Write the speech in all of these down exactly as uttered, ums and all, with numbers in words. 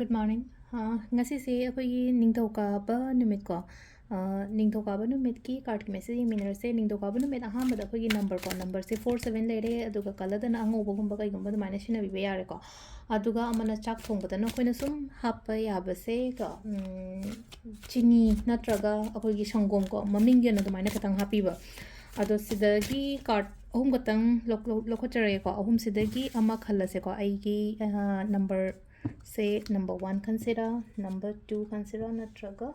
Good morning. ꯑ, ꯉꯁꯤꯁꯦ ꯑꯩꯈꯣꯏꯒꯤ ꯅꯤꯡꯊꯧꯀꯥꯕ ꯅꯨꯃꯤꯠꯀꯣ꯫ ꯑ, ꯅꯤꯡꯊꯧꯀꯥꯕ ꯅꯨꯃꯤꯠꯀꯤ cardꯀꯤ message ꯌꯦꯡꯃꯤꯟꯅꯔꯁꯦ꯫ ꯅꯤꯡꯊꯧꯀꯥꯕ ꯅꯨꯃꯤꯠ ꯑꯍꯥꯟꯕꯗ ꯑꯩꯈꯣꯏꯒꯤ numberꯀꯣ, numberꯁꯦ four seven ꯂꯩꯔꯦ, ꯑꯗꯨꯒ colourꯗꯅ ꯑꯉꯧꯕꯒꯨꯝꯕ ꯀꯩꯒꯨꯝꯕ ꯑꯗꯨꯃꯥꯏꯅ ꯁꯤꯖꯤꯟꯅꯕꯤꯕ ꯌꯥꯔꯦꯀꯣ꯫ ꯑꯗꯨꯒ ꯑꯃꯅ ꯆꯥꯛ ꯊꯣꯡꯕꯗꯅ ꯑꯩꯈꯣꯏꯅ ꯁꯨꯝ ꯍꯥꯞꯄ ꯌꯥꯕꯁꯦ ꯀꯣ, ꯎꯝ, ꯆꯤꯅꯤ ꯅꯠꯇ꯭ꯔꯒ ꯑꯩꯈꯣꯏꯒꯤ ꯁꯪꯒꯣꯝꯀꯣ, ꯃꯃꯤꯡꯒꯤ ꯑꯣꯏꯅ ꯑꯗꯨꯃꯥꯏꯅ ꯈꯤꯇꯪ ꯍꯥꯞꯄꯤꯕ꯫ ꯑꯗꯣ ꯁꯤꯗꯒꯤ card ꯑꯍꯨꯝ ꯈꯛꯇꯪ ꯂꯧ-, ꯂꯧ-, ꯂꯧꯈꯠꯆꯔꯒꯦꯀꯣ꯫ ꯑꯍꯨꯝꯁꯤꯗꯒꯤ ꯑꯃ ꯈꯜꯂꯁꯦꯀꯣ꯫ ꯑꯩꯒꯤ, ꯑ, number ꯁꯦ number one ꯈꯟꯁꯤꯔꯥ, number two ꯈꯟꯁꯤꯔꯥ, ꯅꯠꯇ꯭ꯔꯒ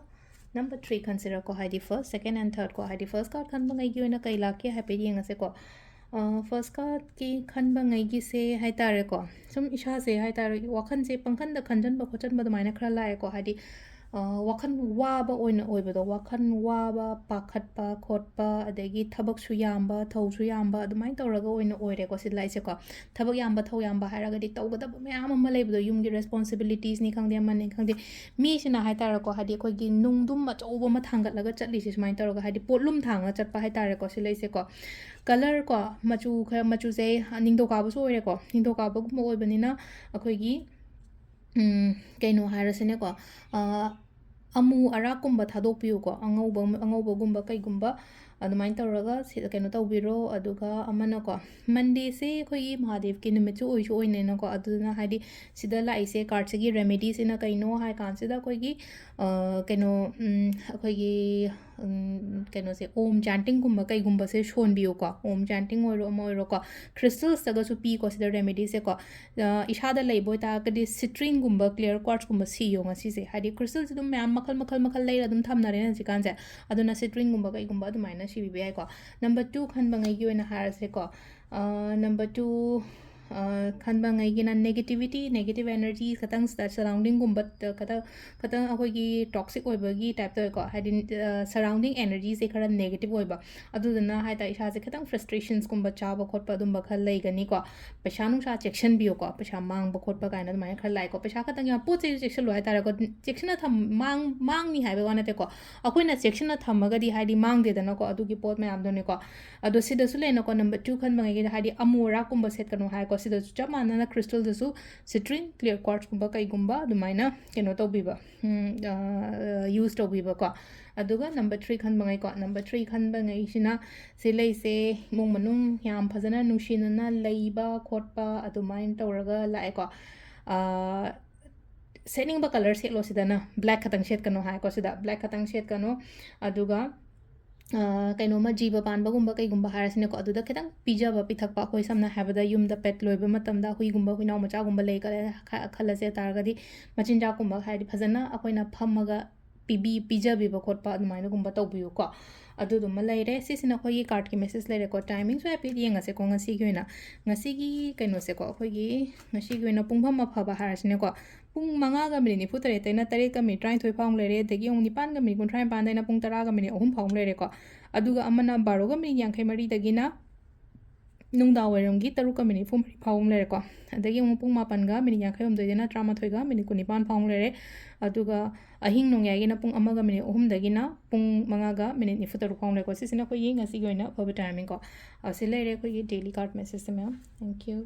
number three ꯈꯟꯁꯤꯔꯥꯀꯣ, ꯍꯥꯏꯗꯤ first, second and third ꯀꯣ, ꯍꯥꯏꯗꯤ first card ꯈꯟꯕꯉꯩꯒꯤ ꯑꯣꯏꯅ ꯀꯩ ꯂꯥꯛꯀꯦ ꯍꯥꯏꯐꯦꯠ ꯌꯦꯡꯉꯁꯦꯀꯣ꯫ ꯑ, first cardꯀꯤ ꯈꯟꯕꯉꯩꯒꯤꯁꯦ ꯍꯥꯏ ꯇꯥꯔꯦꯀꯣ, ꯁꯨꯝ ꯏꯁꯥꯁꯦ ꯍꯥꯏ ꯇꯥꯔꯦ, ꯋꯥꯈꯜꯁꯦ ꯄꯪꯈꯟꯗ ꯈꯟꯖꯟꯕ ꯈꯣꯠꯆꯟꯕ ꯑꯗꯨꯃꯥꯏꯅ ꯈꯔ ꯂꯥꯛꯑꯦꯀꯣ, ꯍꯥꯏꯗꯤ, ꯑ, ꯋꯥꯈꯜ ꯋꯥꯕ ꯑꯣꯏꯅ ꯑꯣꯏꯕꯗꯣ, ꯋꯥꯈꯜ ꯋꯥꯕ, ꯄꯥꯈꯠꯄ ꯈꯣꯠꯄ, ꯑꯗꯒꯤ ꯊꯕꯛꯁꯨ ꯌꯥꯝꯕ, ꯊꯧꯁꯨ ꯌꯥꯝꯕ, ꯑꯗꯨꯃꯥꯏꯅ ꯇꯧꯔꯒ ꯑꯣꯏꯅ ꯑꯣꯏꯔꯦꯀꯣ ꯁꯤ ꯂꯥꯛꯏꯁꯦꯀꯣ꯫ ꯊꯕꯛ ꯌꯥꯝꯕ, ꯊꯧ ꯌꯥꯝꯕ ꯍꯥꯏꯔꯒꯗꯤ ꯇꯧꯒꯗꯕ ꯃꯌꯥꯝ ꯑꯃ ꯂꯩꯕꯗꯣ, ꯌꯨꯝꯒꯤ responsibilitiesꯅꯤ ꯈꯪꯗꯦ, ꯑꯃꯅꯤ ꯈꯪꯗꯦ, ꯃꯤꯁꯤꯅ ꯍꯥꯏ ꯇꯥꯔꯦꯀꯣ, ꯍꯥꯏꯗꯤ ꯑꯩꯈꯣꯏꯒꯤ ꯅꯨꯡꯗꯨꯝ ꯑꯆꯧꯕ ꯑꯃ ꯊꯥꯡꯒꯠꯂꯒ ꯆꯠꯂꯤꯁꯦ ꯁꯨꯃꯥꯏꯅ ꯇꯧꯔꯒ, ꯍꯥꯏꯗꯤ ꯄꯣꯠꯂꯨꯝ ꯊꯥꯡꯉꯒ ꯆꯠꯄ ꯍꯥꯏ ꯇꯥꯔꯦꯀꯣ ꯁꯤ ꯂꯩꯁꯦꯀꯣ꯫ Colour ꯀꯣ, ꯃꯆꯨ ꯈꯔ, ꯃꯆꯨꯁꯦ ꯅꯤꯡꯊꯧꯀꯥꯕꯁꯨ ꯑꯣꯏꯔꯦꯀꯣ, ꯅꯤꯡꯊꯧꯀꯥꯕꯒꯨꯝꯕ ꯑꯣꯏꯕꯅꯤꯅ ꯑꯩꯈꯣꯏꯒꯤ, ꯎꯝ, ꯀꯩꯅꯣ ꯍꯥꯏꯔꯁꯤꯅꯦꯀꯣ, ꯑ, ꯑꯃꯨ ꯑꯔꯥꯛꯀꯨꯝꯕ ꯊꯥꯗꯣꯛꯄꯤꯌꯨꯀꯣ, ꯑꯉꯧꯕ, ꯑꯉꯧꯕꯒꯨꯝꯕ ꯀꯩꯒꯨꯝꯕ ꯑꯗꯨꯃꯥꯏꯅ ꯇꯧꯔꯒ ꯁꯤ-, ꯀꯩꯅꯣ ꯇꯧꯕꯤꯔꯣ꯫ ꯑꯗꯨꯒ ꯑꯃꯅꯀꯣ, Mondayꯁꯦ ꯑꯩꯈꯣꯏꯒꯤ ꯃꯍꯥꯗꯦꯕꯀꯤ ꯅꯨꯃꯤꯠꯁꯨ ꯑꯣꯏꯁꯨ ꯑꯣꯏꯅꯩꯅꯀꯣ, ꯑꯗꯨꯗꯨꯅ ꯍꯥꯏꯗꯤ ꯁꯤꯗ ꯂꯥꯛꯏꯁꯦ cardꯁꯤꯒꯤ remediesꯁꯤꯅ ꯀꯩꯅꯣ ꯍꯥꯏ ꯀꯥꯟꯁꯤꯗ ꯑꯩꯈꯣꯏꯒꯤ, ꯑ, ꯀꯩꯅꯣ, ꯎꯝ, ꯑꯩꯈꯣꯏꯒꯤ, ꯎꯝ, ꯀꯩꯅꯣꯁꯦ, Om chantingꯒꯨꯝꯕ ꯀꯩꯒꯨꯝꯕꯁꯦ ꯁꯣꯟꯕꯤꯌꯨꯀꯣ꯫ Om chanting ꯑꯣꯏꯔꯣ, ꯑꯃ ꯑꯣꯏꯔꯣꯀꯣ, crystalsꯇꯒꯁꯨ ꯄꯤꯀꯣ ꯁꯤꯗ remediesꯁꯦꯀꯣ꯫ ꯑ, ꯏꯁꯥꯗ ꯂꯩꯕ ꯑꯣꯏꯇꯥꯔꯒꯗꯤ citrinegꯨꯝꯕ, clear quartzꯀꯨꯝꯕ ꯁꯤꯌꯣ ꯉꯁꯤꯁꯦ꯫ ꯍꯥꯏꯗꯤ crystalꯁꯦ ꯑꯗꯨꯝ ꯃꯌꯥꯝ ꯃꯈꯜ, ꯃꯈꯜ, ꯃꯈꯜ ꯂꯩꯔ ꯑꯗꯨꯝ ꯊꯝꯅꯔꯦꯅ ꯍꯧꯖꯤꯛꯀꯥꯟꯁꯦ꯫ ꯑꯗꯨꯅ citrinegꯨꯝꯕ ꯀꯩꯒꯨꯝꯕ ꯑꯗꯨꯃꯥꯏꯅ ꯁꯤꯕꯤꯕ ꯌꯥꯏꯀꯣ꯫ Number two ꯈꯟꯕꯉꯩꯒꯤ ꯑꯣꯏꯅ ꯍꯥꯏꯔꯁꯦꯀꯣ꯫ ꯑ, number two, ꯑ, ꯈꯟꯕꯉꯩꯒꯤꯅ negativity, negative energy ꯈꯇꯪ surroundingꯒꯨꯝꯕ, ꯑ, ꯈꯇꯪ, ꯈꯇꯪ ꯑꯩꯈꯣꯏꯒꯤ toxic ꯑꯣꯏꯕꯒꯤ type ꯇꯧꯋꯦꯀꯣ꯫ ꯍꯥꯏꯗꯤ, ꯑ, surrounding energyꯁꯦ ꯈꯔ negative ꯑꯣꯏꯕ꯫ ꯑꯗꯨꯗꯨꯅ ꯍꯥꯏ ꯇꯥꯔꯦ, ꯏꯁꯥꯁꯦ ꯈꯤꯇꯪ frustrationsꯀꯨꯝꯕ ꯆꯥꯕ ꯈꯣꯠꯄ ꯑꯗꯨꯝꯕ ꯈꯔ ꯂꯩꯒꯅꯤꯀꯣ꯫ ꯄꯩꯁꯥ ꯅꯨꯡꯁꯥ ꯆꯦꯛꯁꯤꯟꯕꯤꯌꯨꯀꯣ, ꯄꯩꯁꯥ ꯃꯥꯡꯕ ꯈꯣꯠꯄ ꯀꯥꯏꯅ ꯑꯗꯨꯃꯥꯏꯅ ꯈꯔ ꯂꯥꯛꯑꯦꯀꯣ꯫ ꯄꯩꯁꯥ ꯈꯛꯇꯪ ꯌꯥꯝ, ꯄꯣꯠ ꯆꯩꯁꯨ ꯆꯦꯛꯁꯤꯜꯂꯨ ꯍꯥꯏ ꯇꯥꯔꯦꯀꯣ꯫ ꯆꯦꯛꯁꯤꯟꯅ ꯊꯝ-, ꯃꯥꯡ-, ꯃꯥꯡꯅꯤ ꯍꯥꯏꯕꯩ ꯋꯥ ꯅꯠꯇꯦꯀꯣ꯫ ꯑꯩꯈꯣꯏꯅ ꯆꯦꯛꯁꯤꯟꯅ ꯊꯝꯃꯒꯗꯤ ꯍꯥꯏꯗꯤ ꯃꯥꯡꯗꯦꯗꯅꯀꯣ, ꯑꯗꯨꯒꯤ ꯄꯣꯠ ꯃꯌꯥꯝꯗꯨꯅꯤꯀꯣ꯫ ꯑꯗꯣ ꯁꯤꯗꯁꯨ ꯂꯩꯅꯀꯣ, number two ꯈꯟꯕꯉꯩꯒꯤꯗ ꯍꯥꯏꯗꯤ ꯑꯃꯨ ꯑꯔꯥꯛꯀꯨꯝꯕ ꯁꯦꯠꯀꯅꯨ ꯍꯥꯏꯀꯣ꯫ ꯁꯤꯗꯁꯨ ꯆꯞ ꯃꯥꯟꯅꯅ crystalꯗꯁꯨ citrine clear quartzꯀꯨꯝꯕ ꯀꯩꯒꯨꯝꯕ ꯑꯗꯨꯃꯥꯏꯅ ꯀꯩꯅꯣ ꯇꯧꯕꯤꯕ, ꯎꯝ, ꯑ, use ꯇꯧꯕꯤꯕꯀꯣ꯫ ꯑꯗꯨꯒ number three ꯈꯟꯕꯉꯩꯀꯣ, number three ꯈꯟꯕꯉꯩꯁꯤꯅ ꯁꯤ ꯂꯩꯁꯦ ꯏꯃꯨꯡ ꯃꯅꯨꯡ ꯌꯥꯝ ꯐꯖꯅ ꯅꯨꯡꯁꯤꯅꯅ ꯂꯩꯕ ꯈꯣꯠꯄ ꯑꯗꯨꯃꯥꯏꯅ ꯇꯧꯔꯒ ꯂꯥꯛꯑꯦꯀꯣ꯫ ꯑ, ꯁꯦꯠꯅꯤꯡꯕ colour ꯁꯦꯠꯂꯣ ꯁꯤꯗꯅ, black ꯈꯛꯇꯪ ꯁꯦꯠꯀꯅꯣ ꯍꯥꯏꯀꯣ, ꯁꯤꯗ black ꯈꯛꯇꯪ ꯁꯦꯠꯀꯅꯣ꯫ ꯑꯗꯨꯒ, ꯑ, ꯀꯩꯅꯣꯝꯃ ꯖꯤꯕ ꯄꯥꯟꯕꯒꯨꯝꯕ ꯀꯩꯒꯨꯝꯕ ꯍꯥꯏꯔꯁꯤꯅꯦꯀꯣ, ꯑꯗꯨꯗ ꯈꯤꯇꯪ ꯄꯤꯖꯕ ꯄꯤꯊꯛꯄ, ꯑꯩꯈꯣꯏ ꯁꯝꯅ ꯍꯥꯏꯔꯕꯗ ꯌꯨꯝꯗ pet ꯂꯣꯏꯕ ꯃꯇꯝꯗ ꯍꯨꯏꯒꯨꯝꯕ ꯍꯨꯏꯅꯥꯎ ꯃꯆꯥꯒꯨꯝꯕ ꯂꯩ ꯈꯜꯂ-, ꯈ-, ꯈꯜꯂꯁꯦ ꯇꯥꯔꯒꯗꯤ ꯃꯆꯤꯟꯖꯥꯛꯀꯨꯝꯕ ꯍꯥꯏꯗꯤ ꯐꯖꯅ ꯑꯩꯈꯣꯏꯅ ꯐꯝꯃꯒ ꯄꯤꯕꯤ-, ꯄꯤꯖꯕꯤꯕ ꯈꯣꯠꯄ ꯑꯗꯨꯃꯥꯏꯅꯒꯨꯝꯕ ꯇꯧꯕꯤꯌꯨꯀꯣ꯫ ꯑꯗꯨꯗꯨꯃ ꯂꯩꯔꯦ꯫ ꯁꯤꯁꯤꯅ ꯑꯩꯈꯣꯏꯒꯤ cardꯀꯤ message ꯂꯩꯔꯦꯀꯣ꯫ Timingꯁꯨ ꯍꯥꯏꯐꯦꯠ ꯌꯦꯡꯉꯁꯦꯀꯣ ꯉꯁꯤꯒꯤ ꯑꯣꯏꯅ꯫ ꯉꯁꯤꯒꯤ ꯀꯩꯅꯣꯁꯦꯀꯣ, ꯑꯩꯈꯣꯏꯒꯤ ꯉꯁꯤꯒꯤ ꯑꯣꯏꯅ ꯄꯨꯡꯐꯝ ꯑꯐꯕ ꯍꯥꯏꯔꯁꯤꯅꯦꯀꯣ, ꯄꯨꯡ ꯃꯉꯥꯒ ꯃꯤꯅꯤꯠ ꯅꯤꯐꯨ ꯇꯔꯦꯠꯇꯩꯅ ꯇꯔꯦꯠꯀ ꯃꯤꯅꯤꯠ ꯇꯔꯥꯅꯤꯊꯣꯏ ꯐꯥꯎ ꯑꯃ ꯂꯩꯔꯦ, ꯑꯗꯒꯤ ꯑꯃꯨꯛ ꯅꯤꯄꯥꯟꯒ ꯃꯤꯅꯤꯠ ꯀꯨꯟꯊ꯭ꯔꯥ ꯅꯤꯄꯥꯟꯗꯩꯅ ꯄꯨꯡ ꯇꯔꯥꯒ ꯃꯤꯅꯤꯠ ꯑꯍꯨꯝ ꯐꯥꯎ ꯑꯃ ꯂꯩꯔꯦꯀꯣ꯫ ꯑꯗꯨꯒ ꯑꯃꯅ ꯕꯥꯔꯣꯒ ꯃꯤꯅꯤꯠ ꯌꯥꯡꯈꯩ ꯃꯔꯤꯗꯒꯤꯅ ꯅꯨꯡꯗꯥꯡ ꯋꯥꯏꯔꯝꯒꯤ ꯇꯔꯨꯛꯀ ꯃꯤꯅꯤꯠ ꯅꯤꯐꯨ ꯃꯔꯤ ꯐꯥꯎ ꯑꯃ ꯂꯩꯔꯦꯀꯣ꯫ ꯑꯗꯒꯤ ꯑꯃꯨꯛ ꯄꯨꯡ ꯃꯥꯄꯟꯒ ꯃꯤꯅꯤꯠ ꯌꯥꯡꯈꯩ ꯍꯨꯝꯗꯣꯏꯗꯩꯅ ꯇꯔꯥꯃꯥꯊꯣꯏꯒ ꯃꯤꯅꯤꯠ ꯀꯨꯟꯅꯤꯄꯥꯟ ꯐꯥꯎ ꯑꯃ ꯂꯩꯔꯦ꯫ ꯑꯗꯨꯒ ꯑꯍꯤꯡ ꯅꯣꯡꯌꯥꯏꯒꯤꯅ ꯄꯨꯡ ꯑꯃꯒ ꯃꯤꯅꯤꯠ ꯑꯍꯨꯝꯗꯒꯤꯅ ꯄꯨꯡ ꯃꯉꯥꯒ ꯃꯤꯅꯤꯠ ꯅꯤꯐꯨ ꯇꯔꯨꯛ ꯐꯥꯎ ꯑꯃ ꯂꯩꯔꯦꯀꯣ꯫ ꯁꯤꯁꯤꯅ ꯑꯩꯈꯣꯏꯒꯤ ꯉꯁꯤꯒꯤ ꯑꯣꯏꯅ ꯑꯐꯕ timing ꯀꯣ꯫ ꯑ, ꯁꯤ ꯂꯩꯔꯦ ꯑꯩꯈꯣꯏꯒꯤ daily card message ꯁꯦ ꯃꯌꯥꯝ꯫ Thank you꯫